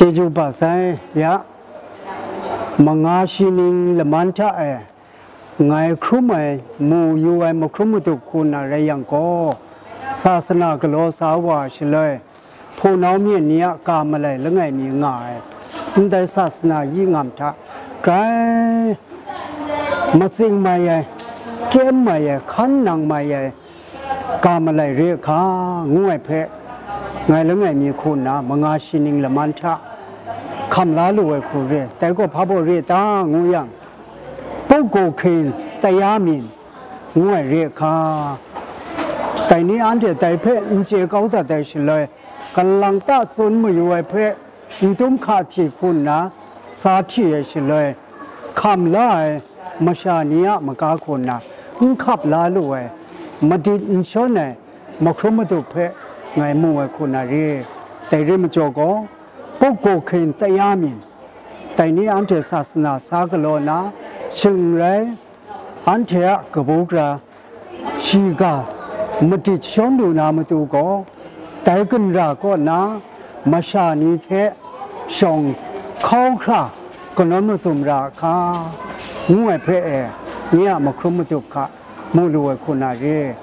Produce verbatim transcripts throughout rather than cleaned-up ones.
Chyeju ba sai ya, manga shi ning laman hta e ngai hkrum ai, mu yu ai mahkrum madup hku na rai yang gaw, sasana galaw sa wa shaloi, hpunau myen ni a ga malai langai mi nga ai, ndai sasana yi ngam hta grai matsing mai ai, kyem mai ai, hkan nang mai ai, ga malai re hka, ngu ai hpe, ngai langai mi hku nna manga shi ning laman hta hkam la lu ai hku re, dai gaw hpa baw re ta, ngu yang, pukgo hkin taya myin, ngu ai re hka, dai ni anhte dai hpe n chye kau dat ai shaloi, kalang ta tsun mayu ai hpe, n dum hka hti hku nna sa hti ai shaloi, hkam la ai masha ni a maga hku nna n hkap la lu ai, madit n shawn ai mahkrum madup hpe ngai mu ai hku na re. Dai re majaw gaw, pukgo hkin taya myin, dai ni anhte sasana sa galaw na, shing n rai, anhte a kabu gara, shiga madit shawn lu na matu gaw, dai ginra kaw na masha ni hte shawng hkau hkra kanawn mazum ra hka, ngu ai hpe e, nye a mahkrum madup hka mu lu ai hku na re.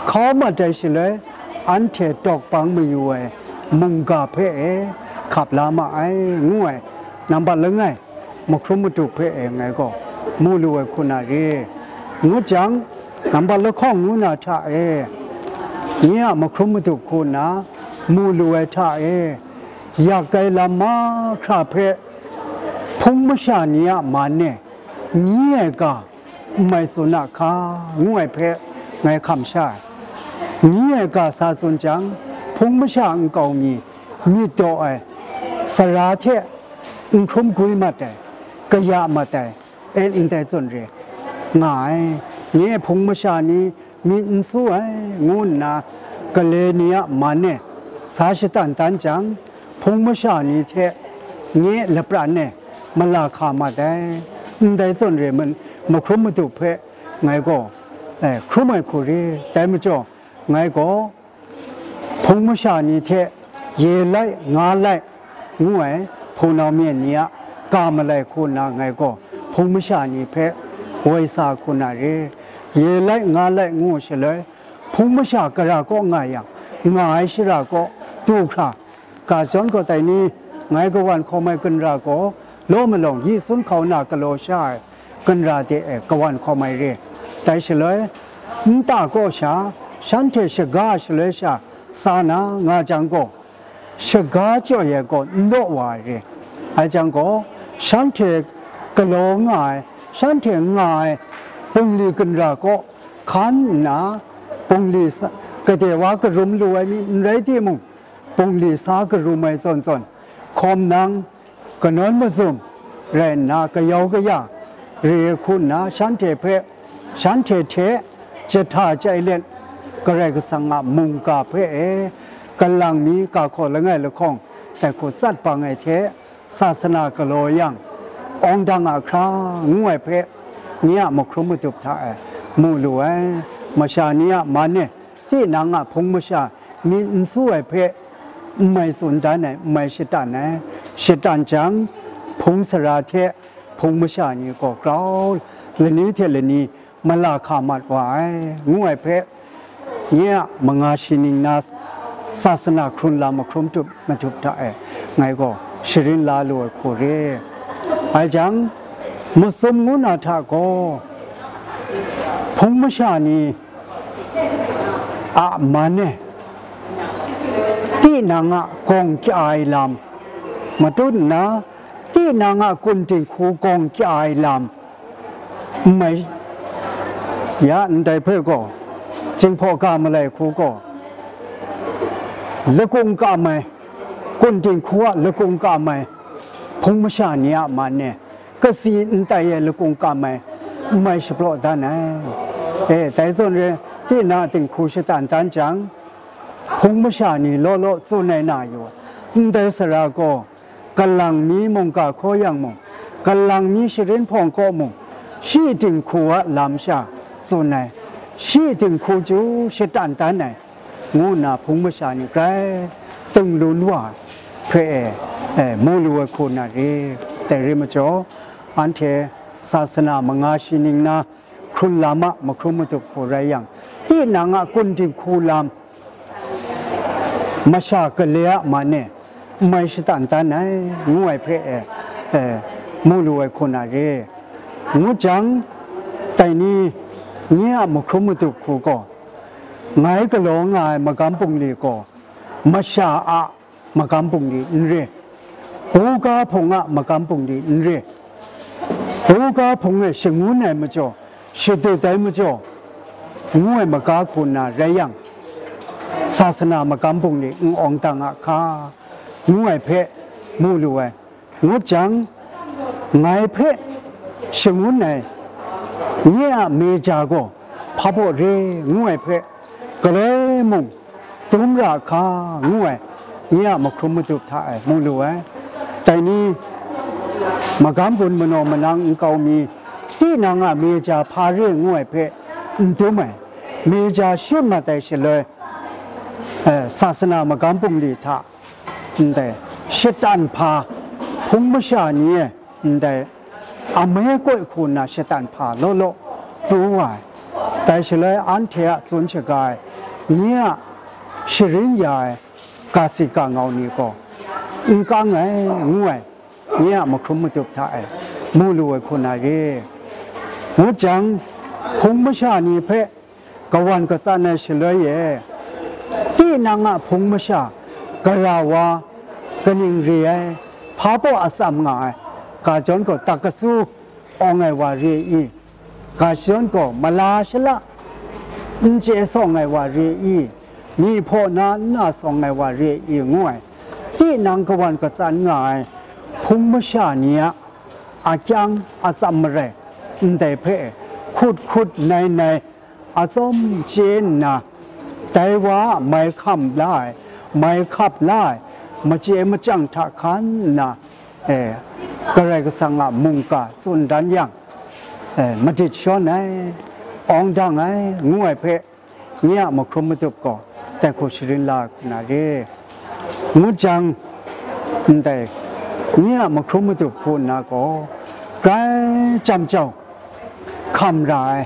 Hkau mat ai shaloi, anhte tawk bang mayu ai mungga hpe e hkap la ma ai, ngu ai, nambat langai mahkrum madup hpe e ngai gaw mu lu ai hku na re, ngut jang, nambat lahkawng ngu na hta e, nye a mahkrum madup hku nna mu lu ai hta e, yak ai lam mahkra hpe hpung masha ni a man e, nyi ai ga n mai tsun a hka, ngu ai hpe ngai hkam sha ai. Nyi ai ga sa tsun jang, hpung masha nkau mi myit daw ai, sara hte n hkrum gwi mat ai, kaya mat ai, e ndai tsun re nga ai. Nye hpung masha ni myit n su ai, ngu nna gale ni a man e sa shatan dan jang, hpung masha ni hte nye lapran e mala hka mat ai, ndai tsun re ma-, mahkrum madup hpe ngai gaw, eh, hkrum ai hku re. Dai majaw, ngai gaw hpung masha ni hte ye lai, nga lai, ngu ai hpunau myen ni a ga malai hku nna ngai gaw hpung masha ni hpe woi sa hku na re. Ye lai, nga lai, ngu shaloi, hpung masha gara kaw nga yang, nga ai shara kaw du hkra, ga zawn gaw dai ni, ngai kawan hkawm ai ginra gaw, law malawng yi sun hkau na galaw sha ai ginra de e kawan hkawm ai re. Dai shaloi, nta kaw sha, shanhte shaga shaloi sha sa na nga jang gaw, shaga chyoi ai gaw n law wa ai re. Ai jang gaw, shanhte galaw nga ai, shanhte nga ai bungli ginra kaw hkan nna, bungli sa, gade wa karum lu ai mi n rai timung, bungli sa karum ai zawn zawn, hkawm nang, kanawn mazum rai nna, kayau kaya re ai hku nna, shanhte hpe, shanhte hte jahta chyai let, Karai Kasang a mungga hpe e, kalang mi ga hkaw langai lahkawng dai hku tsat bang ai hte, sasana galaw yang, awng dang a hkra ngu ai hpe, nye a mahkrum madup hta e mu lu ai, masha ni a man e, tinang a hpung masha myit n su ai hpe, n mai tsun dan ai, n mai shatan ai, shatan jang, hpung sara hte hpung masha ni gaw grau lani hte lani mala hka mat wa ai, ngu ai hpe, nye a manga shi ning na sasana hkrun lam mahkrum tup madup hta e ngai gaw sharin la lu ai hku re. Ai jang, masum ngu na hta gaw, hpung masha ni a man e, tinang a gawng kya ai lam, matut nna, tinang a kun dinghku gawng kya ai lam, n mai ya, ndai hpe gaw, Jinghpaw ga malai hku gaw, lakung kam ai, kun dinghku a lakung kam ai, hpung masha ni a man e, kasi n tai ai lakung kam ai, n mai shapraw dan ai. E, dai zawn re, tinang a dinghku shatan dan jang, hpung masha ni law law tsun ai na yu, ndai sara gaw, kalang mi mungga hkaw yang mung, kalang mi sharin hpawng kaw mung, shi dinghku a lam sha tsun ai, shi dinghku chyu shatan dan ai, ngu nna hpung masha ni grai tinglu wa hpe e, e, mu lu ai hku na re. Dai re majaw, anhte sasana manga shi ning na hkrun lam a mahkrum madup hku rai yang, tinang a kun dinghku lam, masha gale a man e n mai shatan dan ai, ngu ai hpe, e, e, mu lu ai hku na re. Ngu jang, dai ni nye a mahkrum madup hku gaw, ngai galaw nga ai magam bungli gaw, masha a magam bungli n re, buga hpung a magam bungli n re, buga hpung e shangun ai majaw, shadut ai majaw, ngu ai maga hku nna rai yang, sasana magam bungli n awng dang a hka, ngu ai hpe mu lu ai. Ngut jang, ngai hpe shangun ai nye a meja gaw hpa baw re, ngu ai hpe, galoi mung dum ra hka, ngu ai, nye a mahkrum madup hta e mu lu ai. Dai ni, magam gun manaw manang nkau mi, tinang a meja hpa re ngu ai hpe n dum ai, meja shut mat ai shaloi, eh, sasana magam bungli hta, ndai shatan hpa, hpung masha ni e, ndai amai koi hku nna shatan hpa law law pru wa ai. Dai shaloi anhte a tsun shaga ai, nye a sharin ya ai ga si ga ngau ni gaw n kang ai, ngu ai, nye a mahkrum madup hta e mu lu ai hku na re. Ngut jang, hpung masha ni hpe kawan katsan ai shaloi e, tinang a hpung masha, gara wa, kaning re ai, hpa baw atsam nga ai, ga jawn gaw tak kasu awng ai wa re i, ga jawn gaw mala shala n chye sawng ai wa re i, myi hpaw na n na sawng ai wa re i, ngu ai, tinang kawan katsan nga ai hpung masha ni a akyang atsam marai, ndai hpe hkut hkut nai nai, atsawm chye nna, dai wa a mai hkam la ai, mai hkap la ai, machye machyang hta hkan nna, e, Karai Kasang a mungga tsun dan yang, e, madit shawn ai, awng dang ai, ngu ai hpe, nye a mahkrum madup gaw dai hku sharin la ai hku na re. Ngut jang, ndai nye a mahkrum madup hku nna gaw, grai jam jau, hkam ra ai,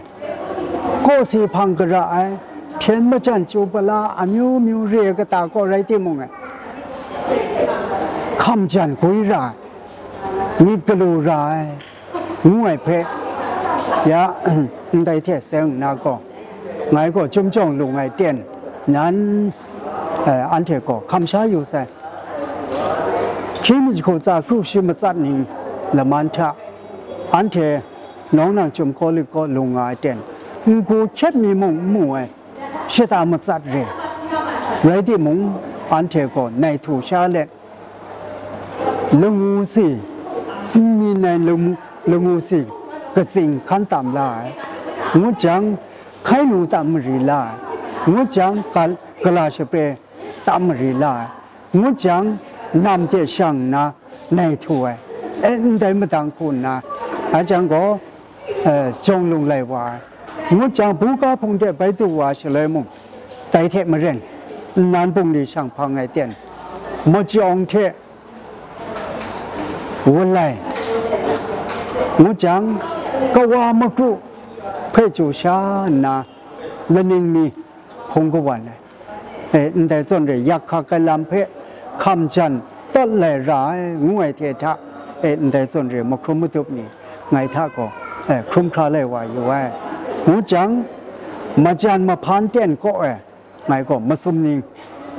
kawsi hpang gara ai, hpyen majan chyu pala amyu myu re ai kata gaw rai timung, hkam jan gwi ra ai, myit galu ra ai, ngu ai hpe, ya, ndai hte seng nna gaw, ngai gaw chyum jawng lung ai ten nan, eh, anhte gaw hkam sha yu sai. Hkying mi jahku tsa kru shi matsat ning laman hta, anhte nawng nang chyum kawlik kaw lung nga ai ten, n-gu hkyep mi mung n mu ai, shata matsat re. Rai timung, anhte gaw nai htu sha let, langu si, n mi nai lamu-, langu si katsing hkan tam la ai, ngut jang, hkai nu tam mari la ai, ngut jang, gal-, gala shape tam mari la ai, ngut jang, nam hte shang nna nai htu ai, e, ndai madang hku nna, a jang gaw, eh, jawng lung lai wa ai, ngut jang, buga hpung de bai du wa shaloi mung, dai hte maren, nnan bungli shang hpang ai ten, majawng hte walai, ngut jang, kawa makru hpe chyu sha nna, laning mi hpung kawan ai, e, ndai zawn re yak hkak ai lam hpe hkam jan tawt lai ra ai, ngu ai hte hta, e, ndai zawn re mahkrum madup ni ngai hta gaw, e, hkrum hkra lai wa yu ai. Ngut jang, majan mahpan ten kaw e, ngai gaw masum ning,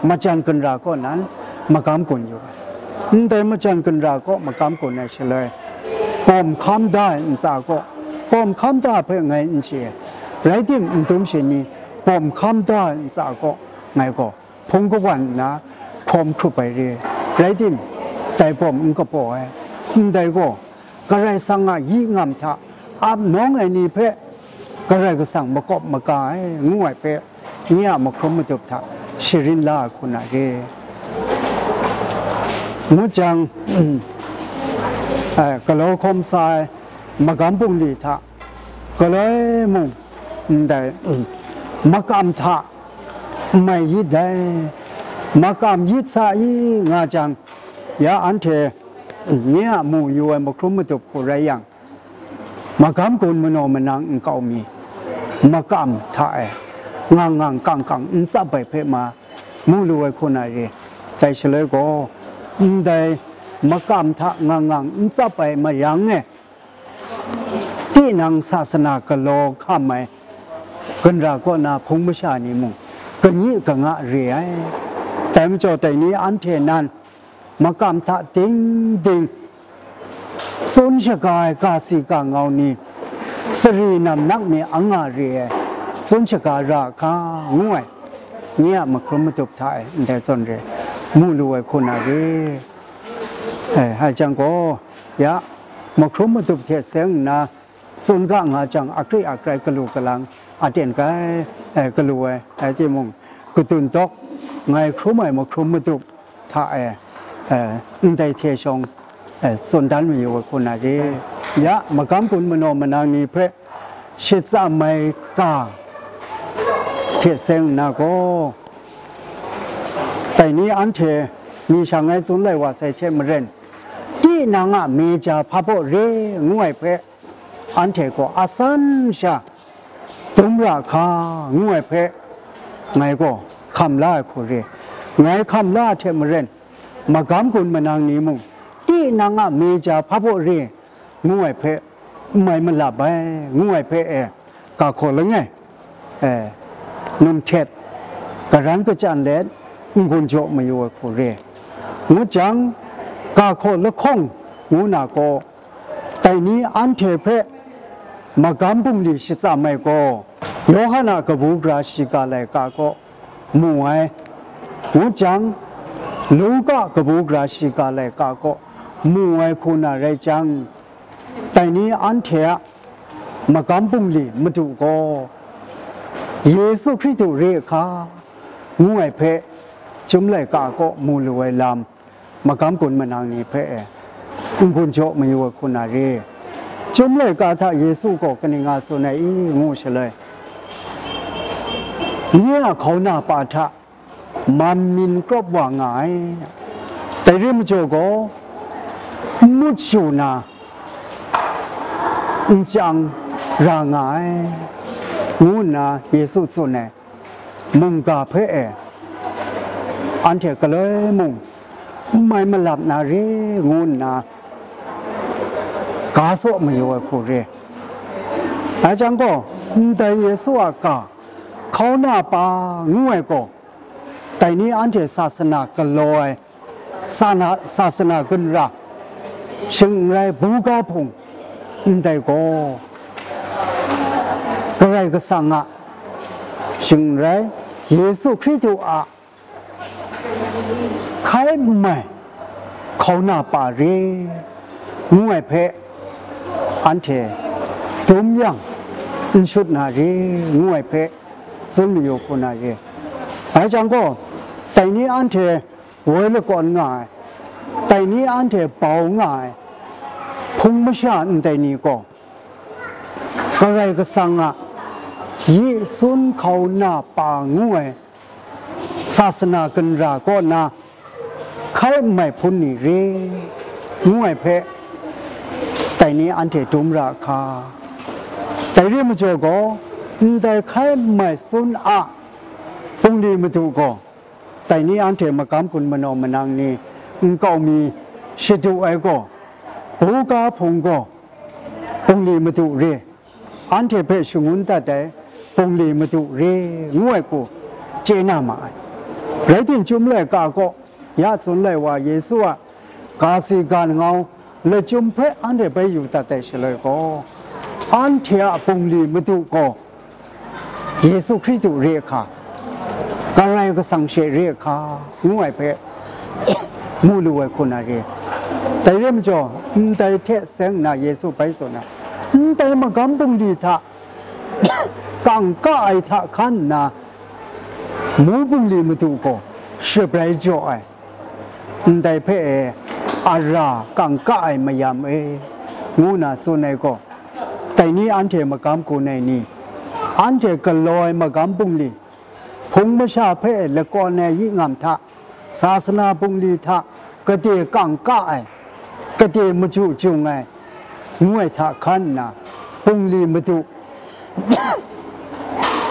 majan gunra kaw nan magam gun yu ai. Ndai majan gunra kaw magam gun ai shaloi, bawm hkam da ai ntsa kaw, bawm hkam da hpe ngai n chye ai. Rai tim, n dum she ni, bawm hkam da ai ntsa kaw, ngai gaw hpung kawan nna hkawm hkrup ai re ai. Rai tim, dai bawm n kapaw ai. Ndai gaw, Karai Kasang a yi ngam hta ap nawng ai ni hpe Karai Kasang makawp maga ai, ngu ai hpe, nye a mahkrum madup hta sharin la ai hku na re. Ngut jang, eh, galaw hkawm sa ai magam bungli hta, galoi mung ndai, makam hta n mai yit dai, makam yit sa i nga jang, Ya anhte nye a mu yu ai mahkrum madup hku rai yang, magam gun manaw manang nkau mi, makam hta e, ngang ngang kang kang n tsap ai hpe ma, mu lu ai hku na re. Dai shaloi gaw, ndai makam hta ngang ngang n tsap ai mayang e, tinang sasana galaw hkam ai ginra kaw na hpung masha ni mung, kanyi kanga re ai. Dai majaw, dai ni anhte nan makam hta ding ding tsun shaga ai ga si ga ngau ni, sari namnak mi anga re ai, tsun shaga ra hka, ngu ai, nye a mahkrum madup hta e ndai zawn re, mu lu ai hku na re. E, hai jang gaw, ya, mahkrum madup hte seng nna, tsun ga nga jang, akri akrai galu galang, aten kai, e, galu ai, rai timung, kadun dawk, ngai hkrum ai mahkrum madup hta e, e, ndai hte shawng, e, tsun dan mayu ai hku na re. Ya, magam gun manaw manang ni hpe shitsam ai ga hte seng nna gaw, dai ni anhte ni sha ngai tsun lai wa sai hte maren, tinang a meja hpa baw re ngu ai hpe, anhte gaw asan sha dum ra hka, ngu ai hpe, ngai gaw hkam la ai hku re. Ngai hkam la ai hte maren, magam gun manang ni mung, tinang a meja hpa baw re, ngu ai hpe, n mai malap ai, ngu ai hpe e, ga hkaw langai, e, num htet, garan kachyan let, n-gun jaw mayu ai hku re. Ngut jang, ga hkaw lahkawng ngu na gaw, dai ni anhte hpe magam bungli shitsam ai gaw, Yawhan a kabu gara shiga laika kaw mu ai, ngut jang, Luka kabu gara shiga laika kaw mu ai hku na rai jang, dai ni anhte a magam bungli madu gaw, Yesu Hkristu re hka, ngu ai hpe, Chyum laika kaw mu lu ai lam, magam gun manang ni hpe e, n-gun jaw mayu ai hku na re. Chyum laika hta Yesu gaw kaning a tsun ai i, ngu shaloi, nye a hkauna pa hta mam min krawp wa nga ai. Dai re majaw gaw, n mut shu na, n chyang ra nga ai, ngu nna Yesu tsun ai. Mungga hpe e, anhte galoi mung n mai malap na re ngu nna, ga saw mayu ai hku re. Dai jang gaw, ndai Yesu a ga, hkauna pa ngu ai gaw, dai ni anhte sasana galaw ai, sana, sasana ginra, shing n rai, buga hpung, ndai gaw, Karai Kasang a, shing n rai, Yesu Hkristu a, hkai n mai, hkauna pa re, ngu ai hpe, anhte dum yang, n shut na re, ngu ai hpe, tsun mayu hku na re. Bai jang gaw, dai ni anhte woi lakawn nga ai, dai ni anhte bau nga ai, hpung masha ndai ni gaw, Karai Kasang a yi sun hkauna pa ngu ai sasana ginra kaw na hkai n mai hpun ni re, ngu ai hpe, dai ni anhte dum ra hka. Dai re majaw gaw, ndai hkai n mai sun a bungli madu gaw, dai ni anhte magam gun manaw manang ni, nkau mi shadu ai gaw, buga hpung gaw, bungli madu re, anhte hpe shangun dat ai bungli madu re, ngu ai hku chye na ma ai. Rai tim, Chyum laika kaw ya tsun lai wa Yesu a ga si ga ngau lachyum hpe anhte bai yu dat ai shaloi gaw, anhte a bungli madu gaw Yesu Hkristu re hka, Karai Kasang she re hka, ngu ai hpe mu lu ai hku na re. Dai re majaw, ndai hte seng nna Yesu bai tsun ai, ndai magam bungli hta kangka ai hta hkan nna, mu bungli madu gaw shabrai jaw ai, ndai hpe e, ara kangka ai mayam e, ngu na tsun ai gaw, dai ni anhte magam gun ai ni, anhte galaw ai magam bungli, hpung masha hpe lakawn ai yi ngam hta, sasana bungli hta, gade kangka ai, gade maju jung ai, ngu ai hta hkan nna, bungli madu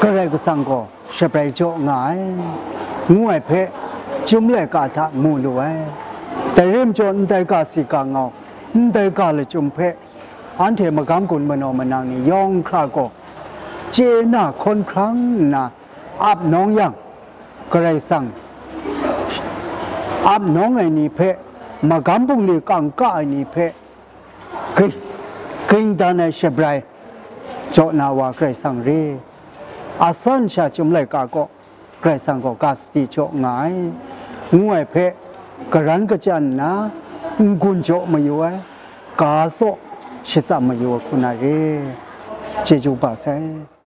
Karai Kasang gaw shabrai jaw nga ai, ngu ai hpe, chyum laika hta mu lu ai. Dai rai majaw, ndai ga si ga ngau, ndai ga lachyum hpe, anhte magam gun manaw manang ni yawng hkra gaw, chye na hkawn hkrang nna ap nawng yang, Karai Kasang ap nawng ai ni hpe, magam bungli kangka ai ni hpe, gring, gring dan ai shabrai jaw na wa Karai Kasang re, asan sha chyum laika kaw Karai Kasang gaw ga sadi jaw nga ai, ngu ai hpe, garan kachyan nna n-gun jaw mayu ai, ga saw shatsam mayu ai hku na re. Chyeju kaba sai.